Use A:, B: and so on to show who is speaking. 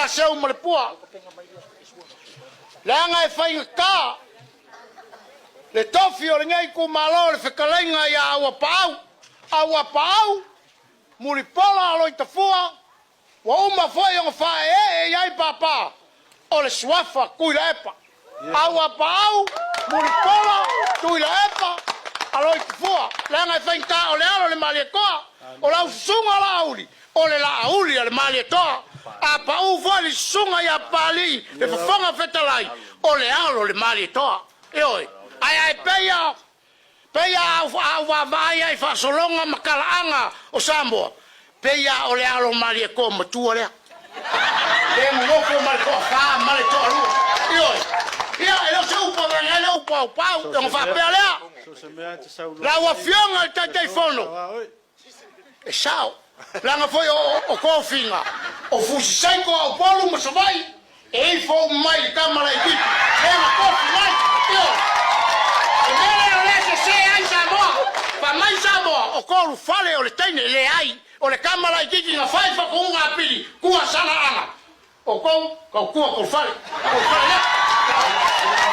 A: Seu ma le Pua. Leaga e faigata le tofi o lenei itumalo le fetalaiga ia Auapaau, Auapaau, Mulipola Aloitafua, Ua uma foi ona faaeee i ai Papa o le suafa Tuilaepa. Auapaau, Mulipola, Tuilaepa, Aloitafua, leaga e faigata o le alo o le Malietoa, o lau susuga Laauli, o le Laauli a le Malietoa. A pau foi le susuga ia Papalii le Fofoga Fetalai, o le alo o le Malietoa. Ioe. Ae a e pei a Pei a ou vaavaai lava i faasologa ma talaaga o Samoa, pei a o le alo Malietoa matua lea. Lea e nonofo ma le toafa ma le toalua. Ioe. Ia, e le o se upu e avane ai le upu a Aupaau, ona faapea lea, Lau Afioga i le Taitaifono, E sao, leaga foi o tofiga, o Fusisaiko a Upolu ma Savaii e ifo uma mai i le tama laitiiti lea na tofi mai. Ioe. O le mea lea o lea e sese ai Samoa. Fai mai Samoa, o tolu fale o le teine, leai, o le tama laitiiti na fai faatonuga a Pili, tua sana aga. Outou, tautua tou fale, tou fale lea.